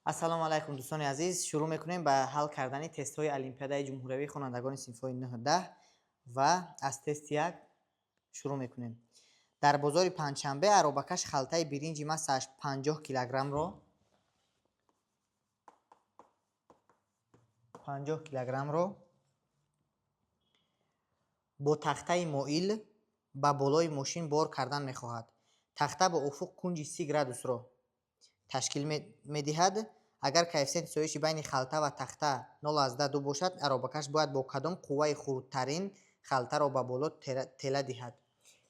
Ассалому алайкум, дӯстони азиз. Шурӯъ мекунем ба ҳал кардани тестҳои олимпиадаи ҷумҳуриявии хонандагони синфҳои 9-10 ва аз тести 1 шурӯъ мекунем. Дар бозори Панҷшанбе аробакаш халтаи биринҷи массааш 50 килограммро 50 килограммро бо тахтаи моил ба болои мошин бор кардан мехоҳад. Тахта бо уфуқ кунҷи 30 градусро ташкил медиҳад. Агар коэффисиенти соиши байни халта ва тахта 0,2 бошад, аробакаш бояд бо кадом қувваи хурдтарин халтаро ба боло тела диҳад?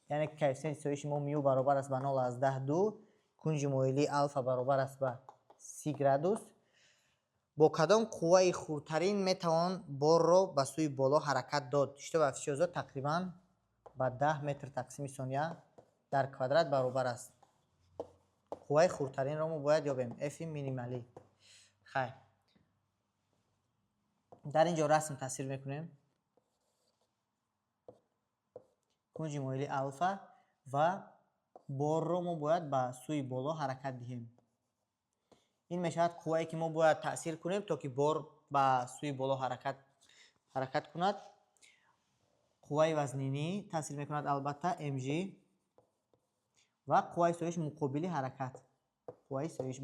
Яъне коэффисиенти соиши мо мю баробар аст ба 0,2, кунҷи моилии алфа баробар аст ба 30 градус. Бо кадом қувваи хурдтарин метавон борро ба сӯи боло ҳаракат дод? Шитоби афтиши озод тақрибан ба 10 метр тақсими сония дар квадрат баробар аст. Қувваи хурдтаринро мо бояд ёбем, f минималӣ. Хайр, дар ин ҷо расм тасвир мекунем. Кунҷи моили алфа ва борро мо бояд ба сӯи боло ҳаракат диҳем. Ин мешавад қуввае, ки мо бояд таъсир кунем, то ки бор ба сӯи боло ҳаракат кунад. Қувваи вазнинӣ таъсир мекунад, албатта, mg, ва қувваи соиш муқобили ҳаракат, қувваи соиш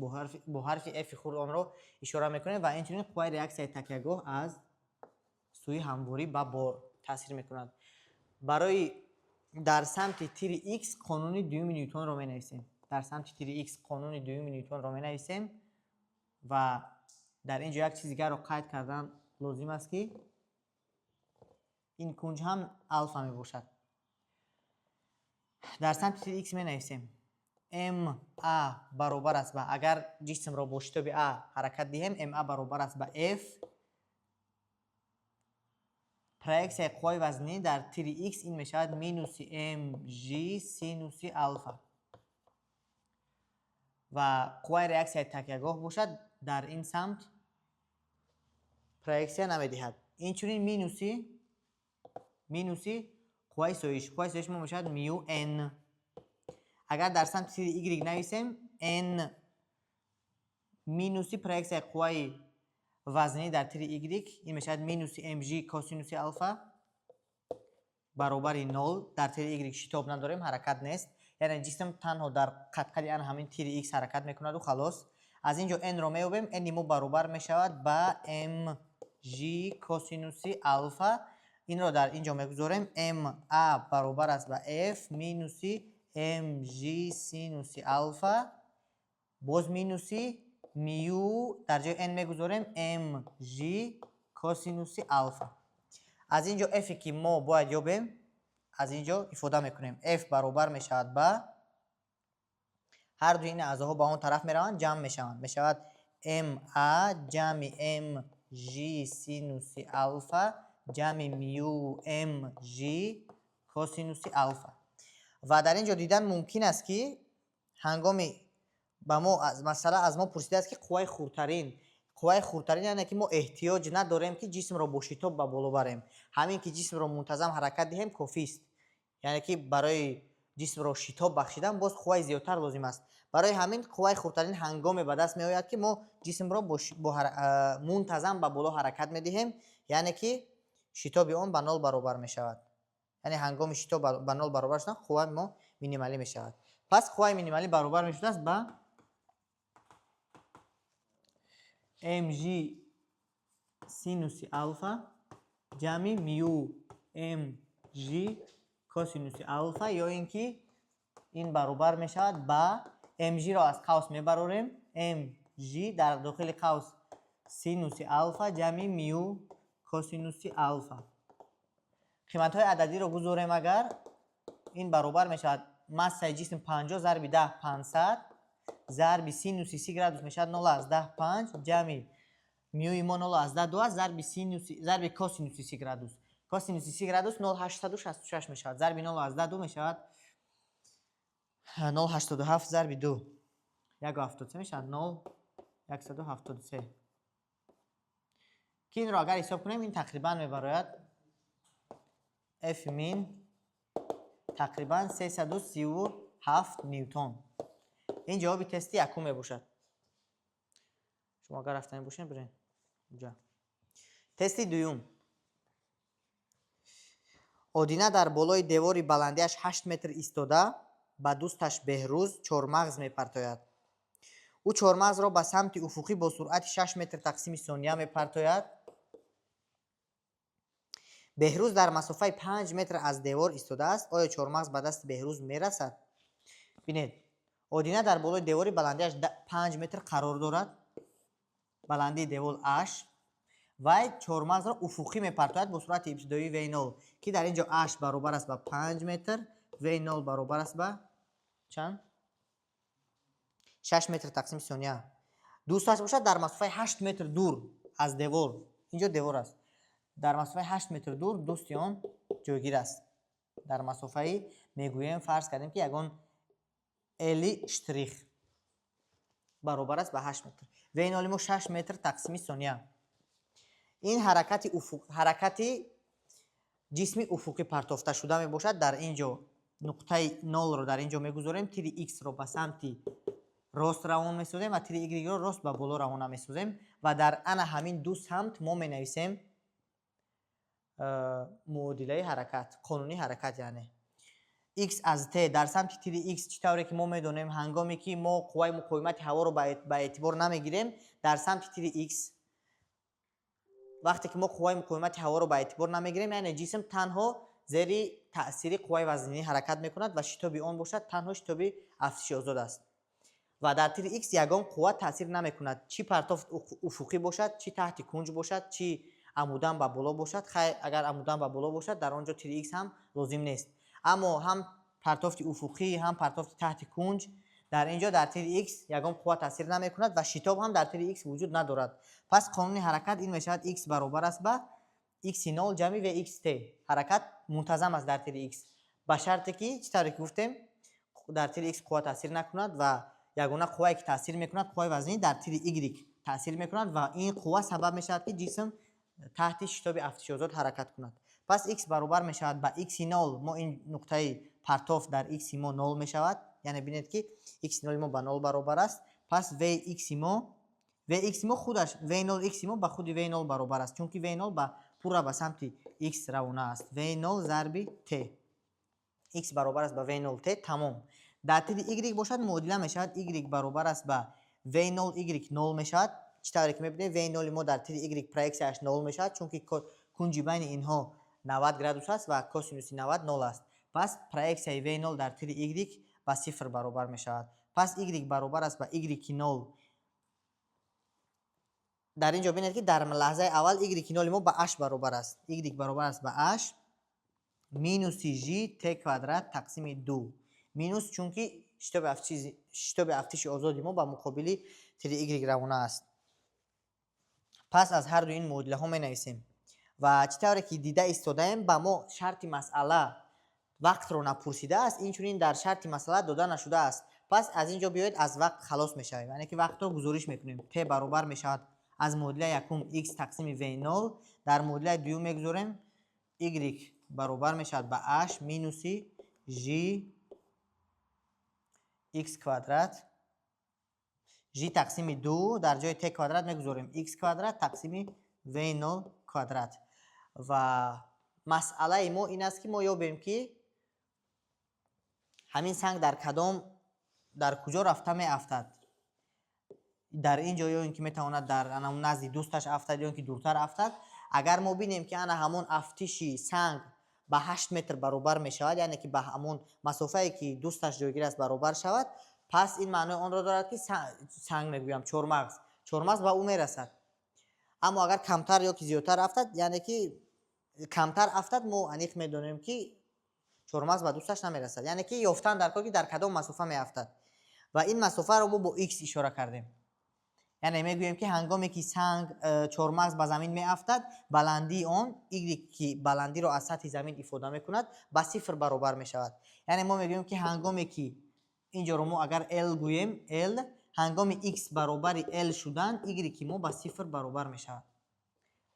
бо ҳарфи f хурд онро ишора мекунем, ва инчунин қувваи реаксияи такягоҳ аз сӯи ҳамворӣ ба бор таъсир мекунад. Барои дар самти тири x қонуни дуюми Ньютонро менависем. Дар самти тири x қонуни дуюми Ньютонро менависем ва дар ин ҷо як чиз дигарро қайд кардан лозим аст, ки ин кунҷ ҳам алфа мебошад. Дар самти тири x менависем: ма баробар аст ба, агар ҷисмро бо шитоби а ҳаракат диҳем, ма баробар аст ба f, проексияи қувваи вазнинӣ дар тири x ин мешавад минуси mg синуси алфа, ва қувваи реаксияи такягоҳ бошад, дар ин самт проексия намедиҳад. Инчунин минуси қувваи соиш. Қувваи соиш мо мешавад мю n. Агар дар самти тири y нависем, n минуси проексияи қувваи вазнинӣ дар тири y, ин мешавад минуси mg косинуси алфа баробари нол. Дар тири y шитоб надорем, ҳаракат нест, яъне ҷисм танҳо дар қадқади ан ҳамин тири x ҳаракат мекунаду халос. Аз ин ҷо n-ро меёбем. N мо баробар мешавад ба mg косинуси алфа. Инро дар ин ҷо мегузорем: ma баробар аст ба f минуси mg синуси алфа, боз минуси мю, дар ҷои n мегузорем mg косинуси алфа. Аз ин ҷо f, ки мо бояд ёбем, аз ин ҷо ифода мекунем: f баробар мешавад ба, ҳар дуи ин аъзоҳо ба он тараф мераванд, ҷамъ мешаванд, мешавад ma ҷамъи mg синуси алфа ҷамъи мю mg косинуси алфа. Ва дар ин ҷо дидан мумкин аст, ки ҳангоми ба мо масъала аз мо пурсидааст, ки қувваи хурдтарин. Қувваи хурдтарин, яъне ки мо эҳтиёҷ надорем, ки ҷисмро бо шитоб ба боло барем. Ҳамин ки ҷисмро мунтазам ҳаракат диҳем, кофист. Яъне ки барои ҷисмро шитоб бахшидан боз қувваи зиёдтар лозим аст. Барои ҳамин қувваи хурдтарин ҳангоме ба даст меояд, ки мо ҷисмро мунтазам ба боло ҳаракат медиҳем, яъне ки шитоби он ба нол баробар мешавад. Яъне ҳангоми шитоб ба нол баробар шудан, қувваи мо минималӣ мешавад. Пас қувваи минималӣ баробар мешудааст ба mg синуси алфа ҷамъи мю mg косинуси алфа, ё ин ки ин баробар мешавад ба, mg-ро аз қавс мебарорем, mg дар дохили қавс синуси алфа ҷамъи мю косинуси алфа. Қиматҳои ададиро гузорем агар, ин баробар мешавад: массаи ҷисм 50 зарби 10 500, зарби синуси 30 градус мешавад 0,5, ҷамъи мюи мо 0,2 аст, зарби синуси, зарби косинуси 30 градус. Косинуси 30 градус 0,866 мешавад, зарби 0,2 мешавад 0,87, зарби 2 1,73 мешавад, 0,173, ки инро агар ҳисоб кунем, ин тақрибан мебарояд f мин тақрибан 337 ньютон. Ин ҷавоби тести якум мебошад. Шумо агар рафтанӣ бошед, бирен ҷа. Тести дуюм. Одина дар болои девори баландиаш 8 метр истода, ба дӯсташ Беҳрӯз чормағз мепартояд. Ӯ чормағзро ба самти уфуқӣ бо суръати 6 метр тақсими сония мепартояд. Беҳрӯз дар масофаи 5 метр аз девор истодааст. Оё чормағз ба дасти Беҳрӯз мерасад? Бинед, Одина дар болои девори баландиаш 5 метр қарор дорад. Баландии девор аш. Вай чормағзро уфуқӣ мепартояд бо суръати ибтидоии v0, ки дар ин ҷо аш баробар аст ба 5 метр, v0 баробар аст ба чанд? 6 метр тақсими сония. Дӯсташ бошад, дар масофаи 8 метр дур аз девор, инҷо девор аст, дар масофаи 8 метр дур дӯсти он ҷойгир аст. Дар масофаи, мегӯем, фарз кардем, ки ягон L штрих баробар аст ба 8 метр. V0 мо 6 метр тақсими сония. Ин ҳаракати ҷисми уфуқӣ партофташуда мебошад. Дар ин ҷо нуқтаи нолро дар ин ҷо мегузорем, тири х-ро ба самти рост равон месозем ва тири y-ро рост ба боло равона месозем ва дар ана ҳамин ду самт мо менависем муодилаи ҳаракат, қонуни ҳаракат, яъне x аз t дар самти тири x. Чӣ тавре ки мо медонем, ҳангоме ки мо қувваи муқовимати ҳаворо ба эътибор намегирем, дар самти тири x, вақте ки мо қувваи муқовимати ҳаворо ба эътибор намегирем, яъне ҷисм танҳо зери таъсири қувваи вазнинӣ ҳаракат мекунад ва шитоби он бошад, танҳо шитоби афтиши озод аст. Ва дар тири x ягон қувва таъсир намекунад, чӣ партофт уфуқӣ бошад, чӣ таҳти кунҷ бошад, чӣ амудан ба боло бошад. Хай, агар амудан ба боло бошад, дар он ҷо тири x ҳам лозим нест. Аммо ҳам партофти уфуқӣ, ҳам партофти таҳти кунҷ, дар ин ҷо дар тири x ягон қувва таъсир намекунад ва шитоб ҳам дар тири x вуҷуд надорад. Пас қонуни ҳаракат ин мешавад: x баробар аст ба x нол ҷамъи vxt. Ҳаракат мунтазам аст дар тири x, ба шарте ки, чӣ тавре ки гуфтем, дар тири x қувва таъсир накунад ва ягона қуввае ки таъсир мекунад, қувваи вазнӣ дар тири y таъсир мекунад ва ин қувва сабаб мешавад, ки ҷисм таҳти шитоби афтиши озод ҳаракат кунад. Пас x баробар мешавад ба x нол. Мо ин нуқтаи партоф дар x мо нол мешавад, яъне бинед, ки x ноли мо ба нол баробар аст. Пас vx мо худаш, v нол x мо ба худи v нол баробар аст, чунки v нол ба пурра ба самти x равона аст. V нол зарби t, x баробар аст ба v нол t, тамом. Дар тири y бошад, муодила мешавад: y баробар аст ба v нол y нол мешавад. Чӣ тавре ки мебинем, v ноли мо дар тири y проексияш нол мешавад, чунки кунҷи байни инҳо 90 градус аст ва косинуси 90 нол аст. Пас проексияи v нол дар тири y ба сифр баробар мешавад. Пас y баробар аст ба y нол. Дар ин ҷо бинед, ки дар лаҳзаи аввал y ноли мо ба h баробар аст. Y баробар аст ба h минуси g t квадрат тақсими ду. Минус, чунки шитоби афтиши озоди мо ба муқобили тири y равона аст. Пас аз ҳарду ин муодилаҳо менависем ва чӣ тавре ки дида истодаем, ба мо шарти масъала вақтро напурсидааст, инчунин дар шарти масъала дода нашудааст. Пас аз ин ҷо биёед, аз вақт халос мешавем, яъне ки вақтро гузориш мекунем. T баробар мешавад, аз муодилаи якум, x тақсими v0. Дар муодилаи дуюм мегузорем: y баробар мешавад ба h минуси g x квадрат, g тақсими ду. Дар ҷои t квадрат мегузорем x квадрат тақсими v0 квадрат. Ва масъалаи мо ин аст, ки мо ёбем, ки ҳамин санг дар куҷо рафта меафтад: дар ин ҷо ё ин ки метавонад дар ана назди дӯсташ афтад, ё ин ки дуртар афтад. Агар мо бинем, ки ана ҳамон афтиши санг ба 8 метр баробар мешавад, яъне ки ба ҳамон масофае, ки дӯсташ ҷойгир аст, баробар шавад, пас ин маънои онро дорад, ки санг мегӯям, чормағз ба ӯ мерасад. Аммо агар камтар ё ки зиёдтар афтад, яъне ки камтар афтад, мо аниқ медонем, ки чормағз ба дӯсташ намерасад. Яъне ки ёфтан дар кор, ки дар кадом масофа меафтад, ва ин масофаро мо бо x ишора кардем. Яъне мегӯем, ки ҳангоме ки санг, чормағз ба замин меафтад, баландии он y, ки баландиро аз сатҳи замин ифода мекунад, ба сифр баробар мешавад. Яъне мо мегӯем, ки ҳангоме ки инҷоро мо агар l гӯем, l, ҳангоми x баробари l шудан, y мо ба сифр баробар мешавад.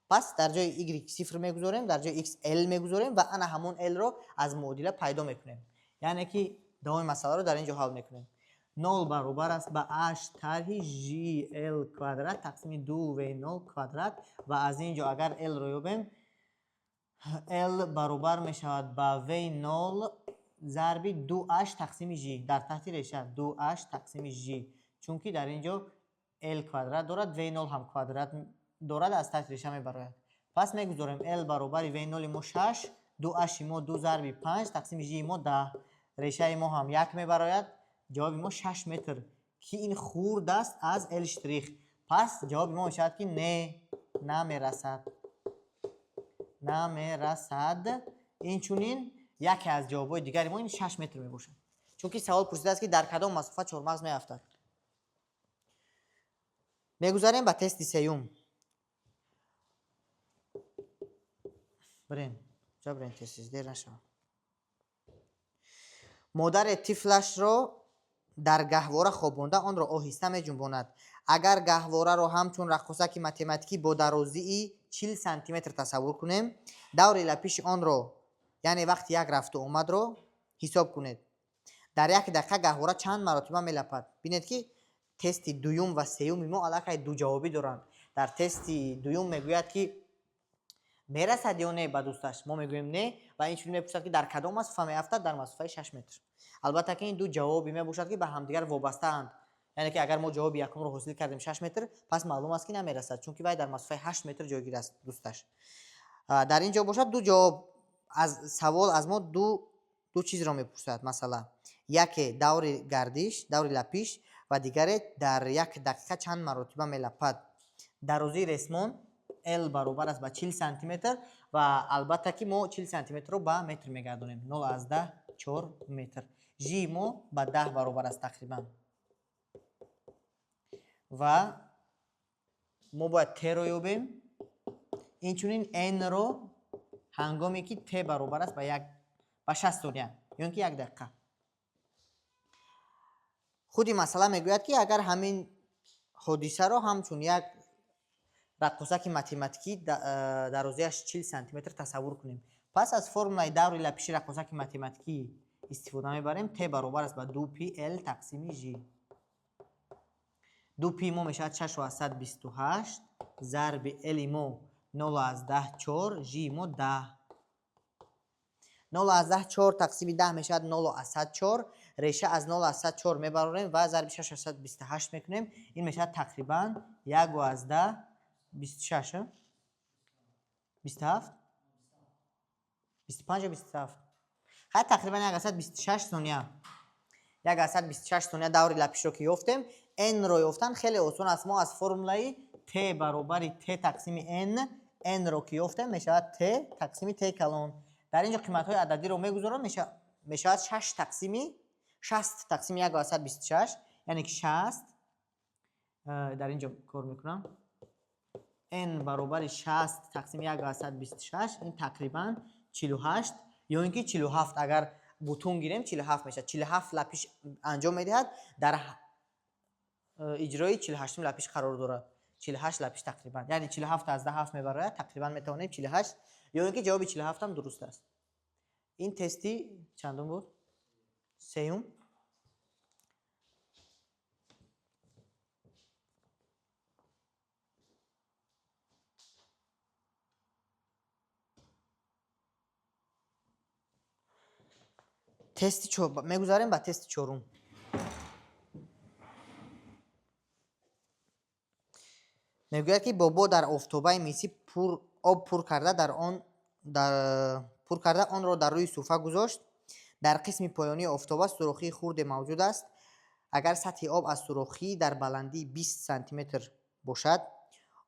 Пас дар ҷои y сифр мегузорем, дар ҷои x l мегузорем ва ана ҳамон l-ро аз муодила пайдо мекунем. Яъне ки давоми масъаларо дар ин ҷо ҳал мекунем. 0 баробар аст ба h тарҳи gl квадрат тақсими 2v0 квадрат ва аз ин ҷо агар l-ро ёбем, l баробар мешавад ба v0 зарби 2h тақсими g дар таҳти реша 2h тақсими g, чунки дар ин ҷо l квадрат дорад, v0 ҳам квадрат дорад, аз таҳти реша мебарояд. Пас мегузорем l баробари v0 мо 6, 2h мо 2 зарби 5 тақсими g мо 10. Решаи мо ҳам 1 мебарояд. Ҷавоби мо 6 метр, ки ин хурд аст аз l штрих. Пас ҷавоби мо мешавад, ки не, намерасад. Намерасад. Инчунин яке аз ҷавобҳои дигари мо ин 6 метр мебошад. Чунки савол пурсидааст, ки дар кадом масофа чормағз меафтад. Мегузарем ба тести сеюм. Бирем, ҷа бирем, тез дер нашавад. Модаре тифлашро дар гаҳвора хобонда онро оҳиста меҷунбонад. Агар гаҳвораро ҳамчун раққосаки математикӣ бо дарозии 40 сантиметр тасаввур кунем, даври лапиши онро, яъне вақти як рафту омадро ҳисоб кунед. Дар як дақиқа гаҳвора чанд маротиба мелапад? Бинед, ки тести дуюм ва сеюми мо аллакай дуҷавобӣ доранд. Дар тести дуюм мегӯяд, ки мерасад ё не ба дӯсташ, мо мегӯем не, ва инчунин мепурсад, ки дар кадом масофа меафтад, дар масофаи 6 метр. Албатта, ки ин ду ҷавобе мебошад, ки ба ҳамдигар вобастаанд. Яъне ки агар мо ҷавоби якумро ҳосил кардем 6 метр, пас маълум аст, ки намерасад, чунки вай дар масофаи 8 метр ҷойгир аст дӯсташ. Дар ин ҷо бошад, ду ҷавоб аз савол аз мо ду чизро мепурсад. Масала, яке даври гардиш, даври лапиш, ва дигаре дар як дақиқа чанд маротиба мелапад. Дарозии ресмон L баробар аст ба 40 сантиметр ва албатта, ки мо 40 сантиметрро ба метр мегардонем, 0,4 метр. G мо ба 10 баробар аст тақрибан. Ва мо бояд T-ро ёбем, инчунин N-ро ҳангоме ки T баробар аст ба 60 сония ё ин ки як дақиқа. Худи масъала мегӯяд, ки агар ҳамин ҳодисаро ҳамчун як раққосаки математикӣ дарозиаш 40 сантиметр тасаввур кунем, пас аз формулаи даври лапиши раққосаки математикӣ истифода мебарем. T баробар аст ба 2 пи l тақсими g. 2 пи мо мешавад 6,28 зарби l мо 0,4, g мо 10. 0,4 тақсими 10 мешавад 0,4. Реша аз 0,4 мебарорем ва зарби 6,28 мекунем. Ин мешавад тақрибан 1,26, 27, 25 ё 27. Хай, тақрибан 1,26 сония. 1,26 сония даври лапишро ки ёфтем, n-ро ёфтан хеле осон аст. Мо аз формулаи t баробари t тақсими n, n-ро ки ёфтем, мешавад t тақсими t калон. Дар ин ҷо қиматҳои ададиро мегузорам, мешавад 6 тақсими 60 тақсими 1,26, яъне ки 60. Дар ин ҷо кор мекунам. N баробари 60 тақсими 1,26, ин тақрибан 48 ё ин ки 47. Агар бутун гирем, 47 мешавад. 47 лапиш анҷом медиҳад, дар иҷрои 48 лапиш қарор дорад. 48 лапиш тақрибан, яъне 47 аз 7 мебарояд, тақрибан метавонем 48 ё ин ки ҷавоби 47 ҳам дуруст аст. Ин тести чандум буд? Сеюм. Тести мегузарем ба тести чорум. Мегӯяд, ки бобо дар офтобаи мисӣ об пур карда дар он пур карда онро дар рӯи суфа гузошт. Дар қисми поёнии офтоба сурохии хурде мавҷуд аст. Агар сатҳи об аз сурохӣ дар баландии 20 сантиметр бошад,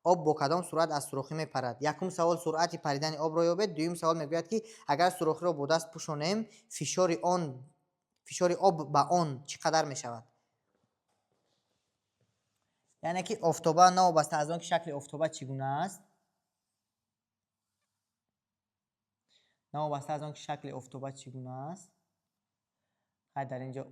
об бо кадом суръат аз сурохӣ мепарад? Якум савол: суръати паридани обро ёбед. Дуюм савол мегӯяд, ки агар сурохиро бо даст пӯшонем, фишори об ба он чӣ қадар мешавад? Яъне ки офтоба, новобаста аз он ки шакли офтоба чӣ гуна аст, новобаста аз он ки шакли офтоба чӣ гуна аст, ҳай, дар ин ҷо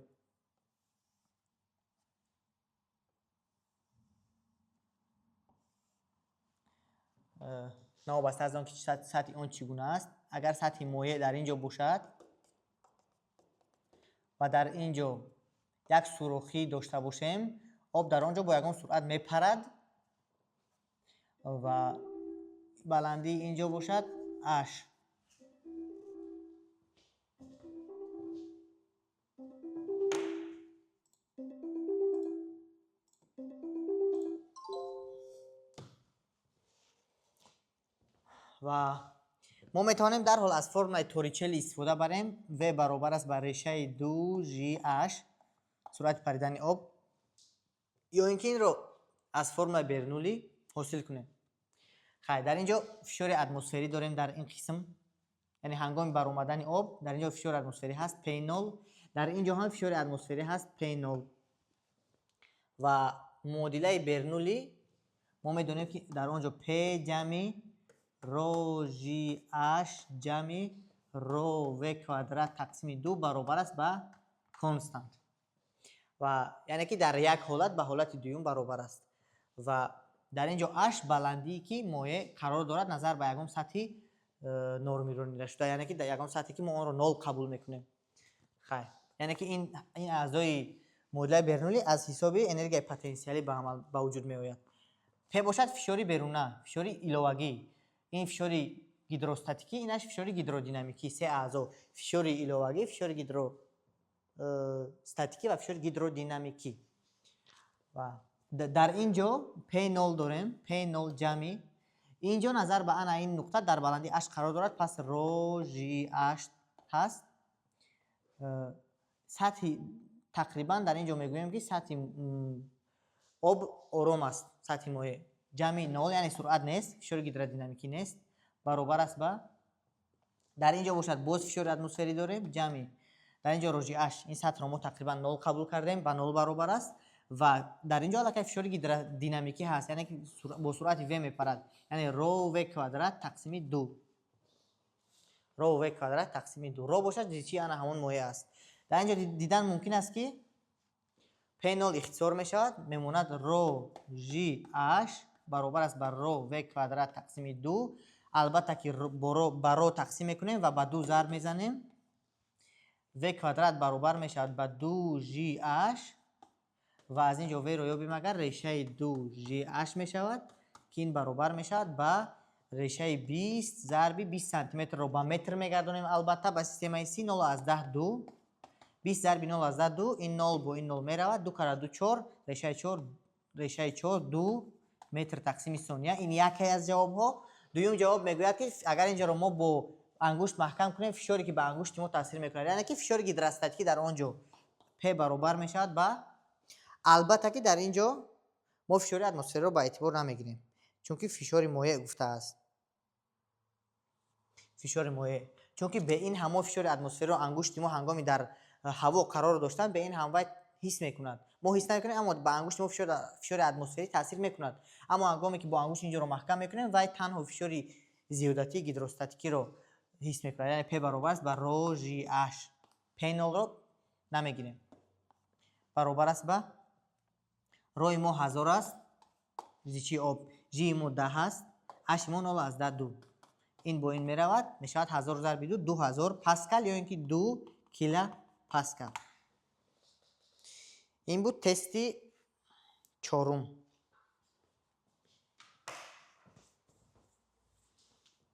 новобаста аз он ки сатҳи он чӣ гуна аст, агар сатҳи моеъ дар ин ҷо бошад ва дар ин ҷо Як сурохӣ дошта бошем, об дар он ҷо бо ягон суръат мепарад ва баландии ин ҷо бошад h. Ва мо метавонем дарҳол аз формулаи Торричелли истифода барем. V баробар аст ба решаи 2 gh, суръати паридани об, ё ин ки инро аз формулаи Бернулли ҳосил кунем. Хай, дар ин ҷо фишори атмосферӣ дорем дар ин қисм, яъне ҳангоми баромадани об дар ин ҷо фишори атмосферӣ ҳаст P0, дар ин ҷо ҳам фишори атмосферӣ ҳаст P0. Ва муодилаи Бернулли мо медонем, ки дар он ҷо P ҷамъи ро ж h ҷамъи ро v квадрат тақсими 2 баробар аст ба констант. Ва яъне ки дар як ҳолат ба ҳолати дуюм баробар аст. Ва дар ин ҷо h баландие ки моеъ қарор дорад назар ба ягон сатҳи нормиронидашуда, яъне ки дар ягон сатҳе ки мо онро нол қабул мекунем. Хай, яъне ки ин аъзои муодилаи Бернулли аз ҳисоби энергияи потенсиалӣ ба амал ба вуҷуд меояд. P бошад фишори беруна, фишори иловагӣ. Ин фишори гидростатикӣ, инаш фишори гидродинамикӣ. Се аъзо: фишори иловагӣ, фишори гидростатикӣ ва фишори гидродинамикӣ. Ва дар ин ҷо P0 дорем, P0 ҷамъи ин ҷо назар ба ана ин нуқта дар баландии h қарор дорад, пас ро ж h ҳаст. Сатҳи тақрибан дар ин ҷо мегӯем, ки сатҳи об ором аст, сатҳи моеъ ҷамъи нол, яъне суръат нест, фишори гидродинамикӣ нест, баробар аст ба дар ин ҷо бошад боз фишори атмосферӣ дорем ҷамъи дар ин ҷо ро ж h, ин сатҳро мо тақрибан нол қабул кардем, ба нол баробар аст. Ва дар ин ҷо аллакай фишори гидродинамикӣ ҳаст, яъне ки бо суръати v мепарад, яъне ро v квадрат тақсими 2, ро v квадрат тақсими 2. Ро бошад зичии ана ҳамон моеъ аст. Дар ин ҷо дидан мумкин аст, ки P0 ихтисор мешавад, мемонад ро ж h баробар аст ба ро v квадрат тақсими 2. Албатта ки ба ро тақсим мекунем ва ба 2 зарб мезанем. V квадрат баробар мешавад ба 2 ж h ва аз ин ҷо v-ро ёбем, агар решаи 2 ж h мешавад, ки ин баробар мешавад ба решаи 20 зарби 20 сантиметрро ба метр мегардонем, албатта ба системаи СИ 0,2, 20 зарби 0,2. Ин нол бо ин нол меравад, 2 кара 2 4, решаи 4, решаи 4 2 метр тақсими сония. Ин яке аз ҷавобҳо. Дуюм ҷавоб мегӯяд, ки агар инҷоро мо бо ангушт маҳкам кунем, фишоре ки ба ангушти мо таъсир мекунад, яъне ки фишори гидростатикӣ дар он ҷо P баробар мешавад ба, албатта ки дар ин ҷо мо фишори атмосфераро ба эътибор намегирем, чунки фишори моеъ гуфтааст, фишори моеъ, чунки бе ин ҳамо фишори атмосфераро ангушти мо ҳангоми дар ҳаво қарор доштан бе ин ҳам вай ҳис мекунад. Мо ҳис намекунем, аммо ба ангушти мо фишори атмосферӣ таъсир мекунад. Аммо ҳангоме ки бо ангушт инҷоро маҳкам мекунем, вай танҳо фишори зиёдатии гидростатикиро ҳис мекунад, яъне P баробар аст ба ро ж h, P нолро намегирем, баробар аст ба рои мо 1000 аст, зичии об, жи мо 10 аст, h мо 0,2. Ин бо ин меравад, мешавад 1000 зарби 2, 2000 паскал ё ин ки 2 килопаскал. Ин буд тести чорум.